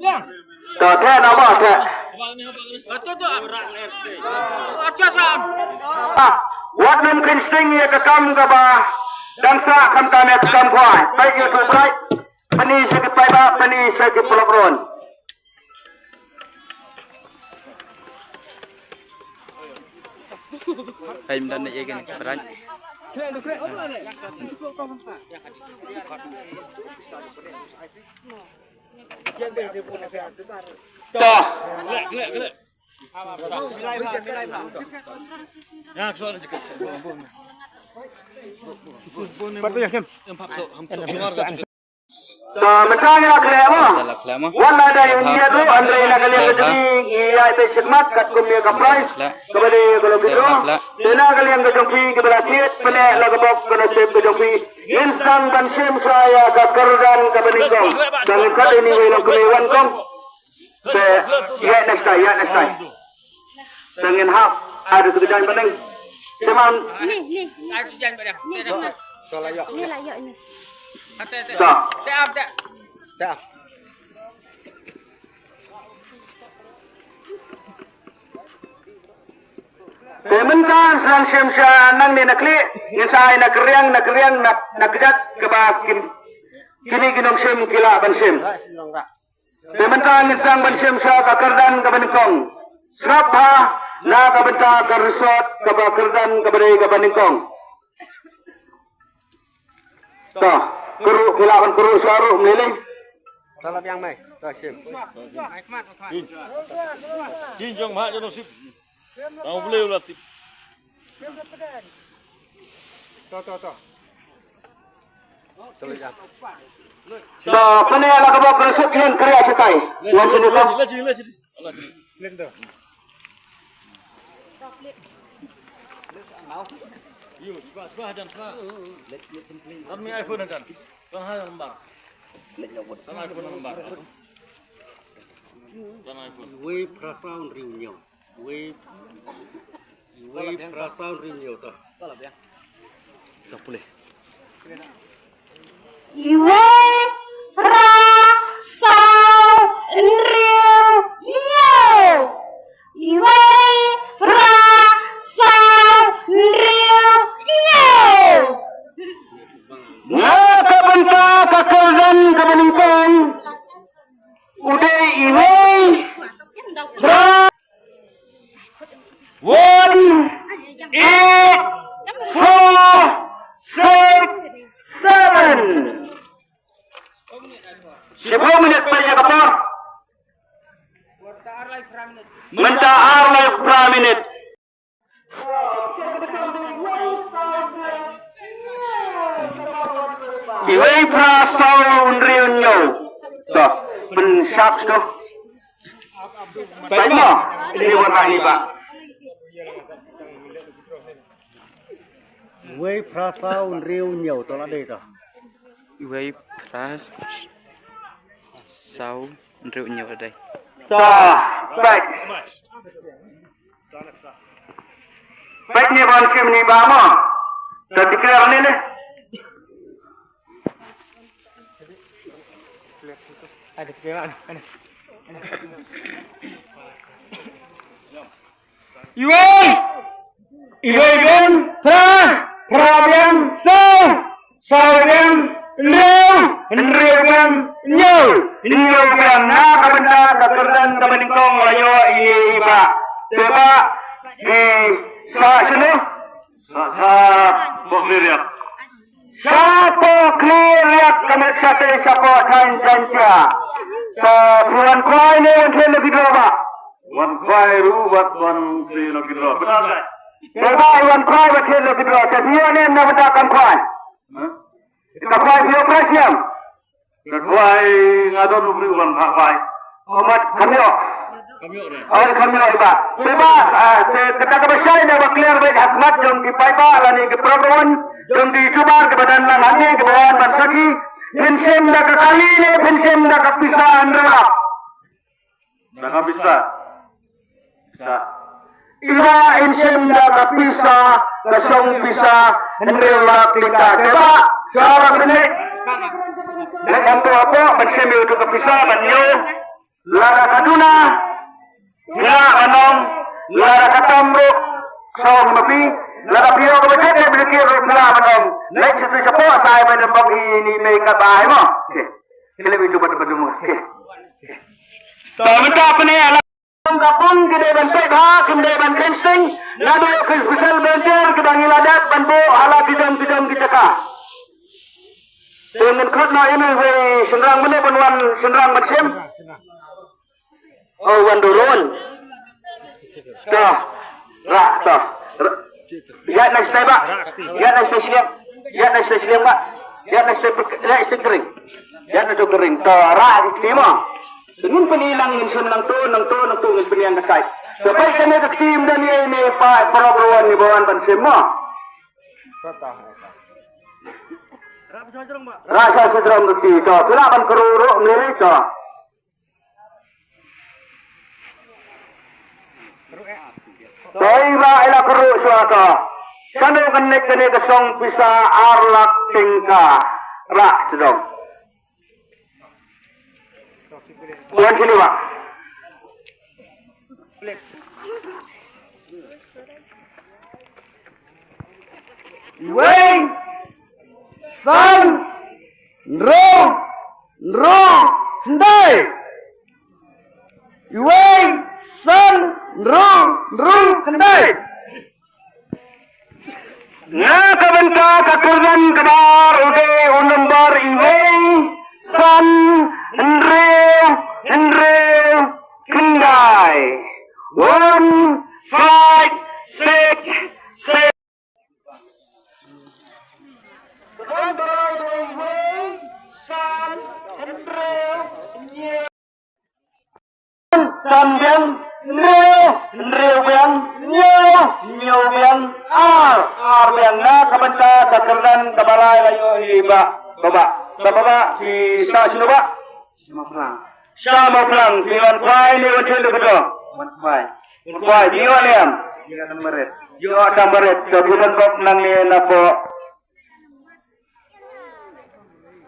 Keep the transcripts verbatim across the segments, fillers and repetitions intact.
To te na ba te. Ah, wat nym kheiñ sting ïa ka kam kaba dang sah khamtam ïa ka kam khwai. Peit ïa u bright. Pyni sha ki paidbah, pyni sha ki paralok ruh. Kaim dan ïa ka bright. To. To mynta ngi la khleh mo. Wat la da ïa ngi ruh hynrei na ka liang ka jong ngi ngi ïaid beit shakhmat katkum ïa ka prize kaba dei ïa ka lucky draw. Te na ka liang ka jong phi kiba la thied pyneh la ka bok ka nasib ka jong phi. Ngin sdang ban shim shuwa ïa ka kyrdan kaba nyngkong. Tang ngin kat ïa ngi wei long kmie wan kong. Te ïa next time, ïa next time. Te ngin hap ada tu kejang pening. Teman. Ni, ni, ni. Ai tu jan pada. Ni dah. Salah ïa. Ni lah ïa ni. Ate ate. Dah. Te ap te. Dah. Te mynta sdang shim sha nangne na khlieh, ngin sa ai na ka riang, na ka riang, na, na kjat kaba kin, kine ki nongshim ki lah ban shim. Te mynta ngin sdang ban shim sha ka kyrdan kaba nyngkong. Sngap bha na ka bynta ka resort kaba kyrdan kaba dei kaba nyngkong. To, kuru, phi lah ban kuru sha ruh, mlei lei. To la biang mai. To shim. Kin jong ma jong sip. Tang beli ulah tip. To, to, to. To la biang. To, pyneh la ka bok ka suk yin kriya shatai. Wan sini to. Lin to. Yo, shuwa, shuwa, Hajan, shuwa. Don mi iPhone, Hajan. Don ha number. Don iPhone number. Don iPhone. Wei phra saw hynriew hynñiew. Wei, wei phra saw hynriew hynñiew to. To pule. Iwei phra saw hynriew hynñiew. Iwei phra saw hynriew hynñiew. Na ka bynta ka kyrdan kaba nyngkong. U dei iwei phra One, eight, four, six, seven. Shiphew minit peit ïa ka por. Mynta ar lai phra minit. Iwei phra saw hynriew hynñiew. To, pynshap to. Peit mo, ini warna ini, Pak. Iwei phra saw hynriew hynñiew to la dei to. Iwei phra saw hynriew hynñiew la dei. To, peit. Peit ni ban shim ni ba mo. To declare ni ni. Iwei, iwei biang, phra, phra biang, saw, saw biang, hynriew, hynriew biang, hynñiew, hynñiew biang, na ka bynta ka kyrdan kaba nyngkong la ïoh ïa i Bah. Te Bah, i Sah shano? Sah, sah, Bah Miriam. Shapoh Khliehriat ka met shatei shapoh Thaiñ Jaiñtia. Te phi wan khwai ne wan thied lucky draw Bah? Wan khwai ruh bad wan thied lucky draw. Bynta te. Te Bah wan khwai bad thied lucky draw. Te phi ïoh ne em na bynta kam khwai? Huh? Ka khwai phi ïoh prize ne em? Ka khwai nga don u briew ban phah khwai. Khmat kham ïoh. Kham ïoh re. Oi kham ïoh i Bah. Te Bah, ah, te kata kaba shai na ba clear beit ha khmat jong ki paidbah lane ki paralok jong ki YouTuber kiba don lang hangne kiba wan ban sakhi. Phin shim da ka kali ne phin shim da ka pisa hynriew lak. Da ka pisa. Pisa. I Bah in shim da ka pisa, ka song pisa hynriew lak tyngka. Te Bah, sha ba kane. Leit hapoh hapoh ban shim ïa u ka pisa ban ñiew. Lada ka duna, phi lah ban ong, lada ka tam ruh, song ma phi, lada phi ïoh kaba jot ne bad ki ruh, phi lah ban ong. Leit sha tu shapoh sa ai ban ym bok ïa ine i mei katba ai mo. Okay. Ki leit ïa tu bad bad mo. Okay. To mynta pyneh la ka pung ki dei ban peit bha, kim dei ban kren sting. Naduh ki special volunteer kiba ngi la dep ban buh ha la ki jong ki jong ki jaka. Te ngin khot noh ïa ine i wei shynrang, mano ban wan shynrang ban shim? Oh, wan Doron. To. Rah, to. Rah. Ïa na stai ba. Ïa na stai sliang. Ïa na stai sliang ba. Ïa na stai pek-, ïa stai kering. Ïa na to kering. To, rah ki kti mo. Ngin pyni lang, ngin shim nangto, nangto, nangto, ngin pyni ïa ka sait. To, peit kane ka kti, ym don ïa ine i pa, i paralok ruh wan, i ba wan ban shim mo. Rah sha sdrong ka kti, to. Phi lah ban kyrhuh ruh, ym lei lei, to. To, i ba i la kyrhuh shuwa, to. Shano kan leit kane ka song pisa ar lak tyngka? Rah sdrong. Wan shane ba. Iwei, san, hynriew, hynriew, khyndai. Iwei, san, hynriew, hynriew, khyndai. Na ka bynta ka kyrdan kaba ar u dei u nombar iwei, san, hynriew, hynriew, khyndai. One, five, six, six. San biang, hynriew, hynriew biang, hynñiew, hynñiew biang, ar, ar biang. Na ka bynta ka kyrdan kaba lai la ïoh ïa i bah, bah, bah, bah, bah, bah, ki sah shano bah? Sha Mawphlang. Sha Mawphlang, phi wan khwai ne wan shet da ka dong? Wan khwai. Wan khwai, phi ïoh ne em? Ïoh number eight. Ïoh number eight. To phi don bok nangne napoh,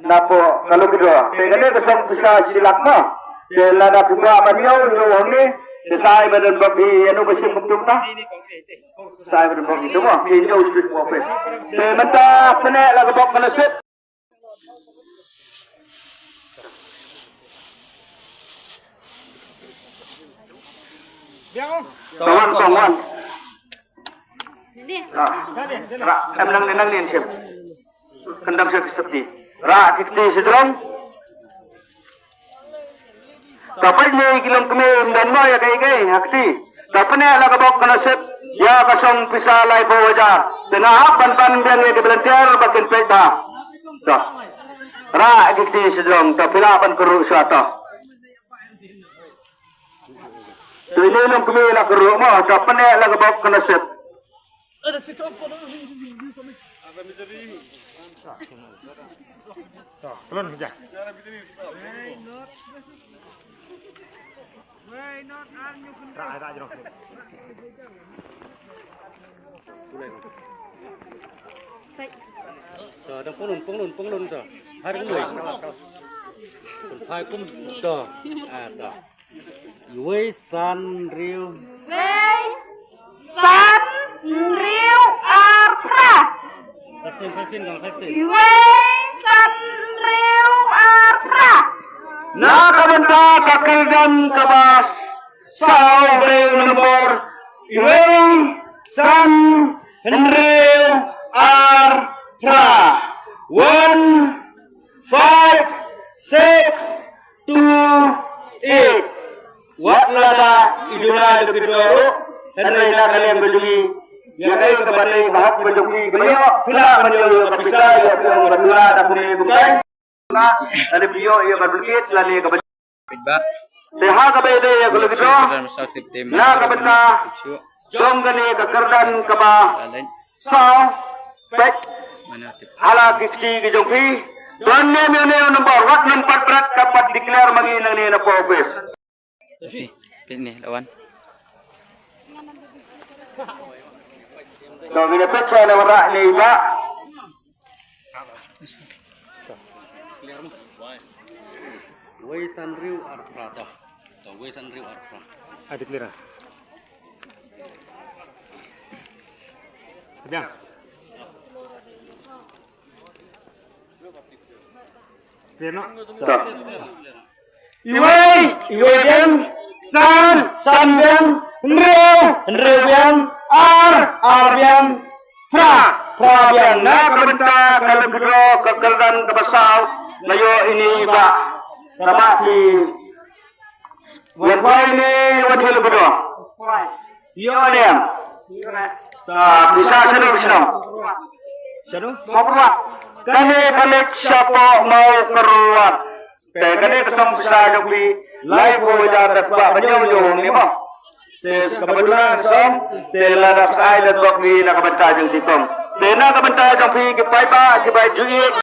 napoh ka lucky draw. Te kane ka song pisa shi lak mo. Te lada phi kwah ban ïoh, ïoh hangne. Te sa ai ba don bok ïa uno ba shim kumto na. Sa ai ba don bok ïa uno mo. Phi ïoh shi lak mo phi. Te mynta pyneh la ka bok ka nasib. Biang. Tong wan, tong wan. Ni. Ra, ra, em nang ni, nang ni, em. Kyndam sha ki sopti. Ra, ki kti sdrong. Ka peit ne ki longkmie ym don mo ïa kaei kaei ha kti. Ka pyneh la ka bok ka nasib ïa ka song pisa laiphew hajar. Te nga hap ban pan biang ïa ki volunteer ba kin peit bha. To. Rah ki kti sdrong, to phi lah ban kyrhuh shuwa to. To ine i longkmie la kyrhuh mo, to pyneh la ka bok ka nasib. To, dang pynlun, pynlun, pynlun to. Hai kum. Pynphai kum to. Ah, to. Iwei san hynriew. Iwei san hynriew ar phra. Sa sien, sa sien, gang sa sien. Iwei san hynriew ar phra. Na ka bynta ka kyrdan kaba saw briew nombor iwei san hynriew ar phra. One five six two eight. Wat lada i duna da ki dua ruh, hynrei na ka liang ka jong i, ïa kaei kaba dei ka hok ka jong i, kaba ïoh, phi lah ban ïoh ïa ka pisa, ïoh phi ong ba duna da kane bukai. Lada phi ïoh ïa ka dukit lane kaba. Te ha kaba ïadei ïa ka lucky draw, na ka bynta jong kane ka kyrdan kaba saw, peit ha la ki kti ki jong phi. Don ne ne ne nombor, wat nym pat bret, ka pat declare ma ngi nangne na poh office. Peit ne, lawan. To ngin ïa peit sha na wanrah ne i bah. Wei san hynriew ar phra to. I declare. Biang. Biang no. Iwei, iwei biang, san, san biang, hynriew, hynriew biang, ar, ar biang, phra, phra biang. Na ka bynta ka lucky draw ka kyrdan kaba saw, la ïoh ïa ine i bah. Tangba ki wan kwai ne wan hi lucky draw. Ïoh ne em? Ta pisa shano shano? Shano? Mawkyrwat. Kane ka leit shapoh Mawkyrwat. Te kane ka song pisa jong phi, laiphew hajar da spah hynñiew hynñiew ne mo. Te kaba duna ka song, te lada sa ai da tok phi na ka bynta jong ki kong. Te na ka bynta jong phi ki paidbah kiba ju ïeit.